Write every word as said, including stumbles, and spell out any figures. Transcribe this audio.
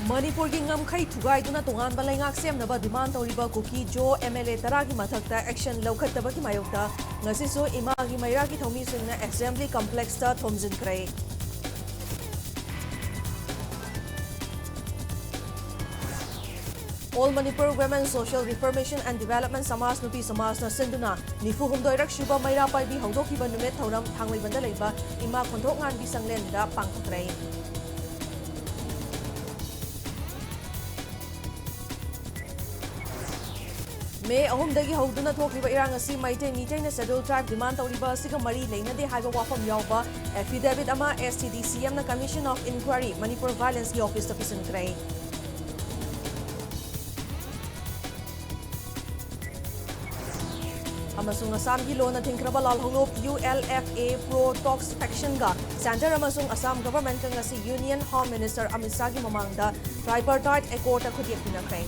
ꯃꯅꯤꯄꯨꯔꯒꯤ ꯉꯝꯈꯩ ꯊꯨꯒꯥꯏꯗꯨꯅ ꯇꯣꯉꯥꯟꯕ ꯂꯩꯉꯥꯛ ꯁꯦꯝꯅꯕ demand ꯇꯧꯔꯤꯕ ꯀꯨꯀꯤ ꯖꯣ MLA ꯇꯔꯥꯒꯤ ꯃꯊꯛꯇ action ꯂꯧꯈꯠꯇꯕꯒꯤ ꯃꯥꯌꯣꯛꯇ ꯉꯁꯤꯁꯨ ꯏꯃꯥꯒꯤ ꯃꯩꯔꯥꯒꯤ ꯊꯧꯃꯤꯁꯤꯡꯅ Assembly Complexꯇ ꯊꯣꯝꯖꯤꯟꯈ꯭ꯔꯦ꯫ All Manipur Women Social Reformation and Development ꯁꯃꯥꯖ ꯅꯨꯄꯤ ꯁꯃꯥꯖꯅ ꯁꯤꯟꯗꯨꯅ ꯅꯤꯐꯨ ꯍꯨꯝꯗꯣꯏꯔꯛ ꯁꯨꯕ ꯃꯩꯔꯥ ꯄꯥꯏꯕꯤ ꯍꯧꯗꯣꯛꯈꯤꯕ ꯅꯨꯃꯤꯠ ꯊꯧꯔꯝ ꯊꯥꯡꯃꯩꯕꯟꯗ ꯂꯩꯕ ꯏꯃꯥ ꯈꯣꯟꯊꯣꯛꯉꯥꯟꯕꯤ ꯁꯪꯂꯦꯟꯗ ꯄꯥꯡꯊꯣꯛꯈ꯭ꯔꯦ꯫ ꯃꯦ ꯑꯍꯨꯝꯗꯒꯤ ꯍꯧꯗꯨꯅ ꯊꯣꯛꯂꯤꯕ ꯏꯔꯥꯡ ꯑꯁꯤ ꯃꯩꯇꯩ ꯃꯤꯇꯩꯅ Scheduled Tribe demand ꯇꯧꯔꯤꯕ ꯑꯁꯤꯒ ꯃꯔꯤ ꯂꯩꯅꯗꯦ ꯍꯥꯏꯕ ꯋꯥꯐꯝ ꯌꯥꯎꯕ affidavit ꯑꯃ S T D C Mꯅ Commission of Inquiry Manipur Violenceꯀꯤ officeꯇ ꯄꯤꯁꯤꯟꯈ꯭ꯔꯦ꯫ ꯑꯃꯁꯨꯡ ꯑꯁꯥꯝꯒꯤ ꯂꯣꯟꯅ ꯊꯤꯡꯈ꯭ꯔꯕ ꯂꯥꯜꯍꯧꯂꯨꯞ ULFA Pro Talks factionꯒ Centre ꯑꯃꯁꯨꯡ ꯑꯁꯥꯝ governmentꯀ ꯉꯁꯤ Union Home Minister ꯑꯃꯤꯠ ꯁꯥꯍꯒꯤ ꯃꯃꯥꯡꯗ tripartite accordꯇ ꯈꯨꯠꯌꯦꯛ ꯄꯤꯅꯈ꯭ꯔꯦ꯫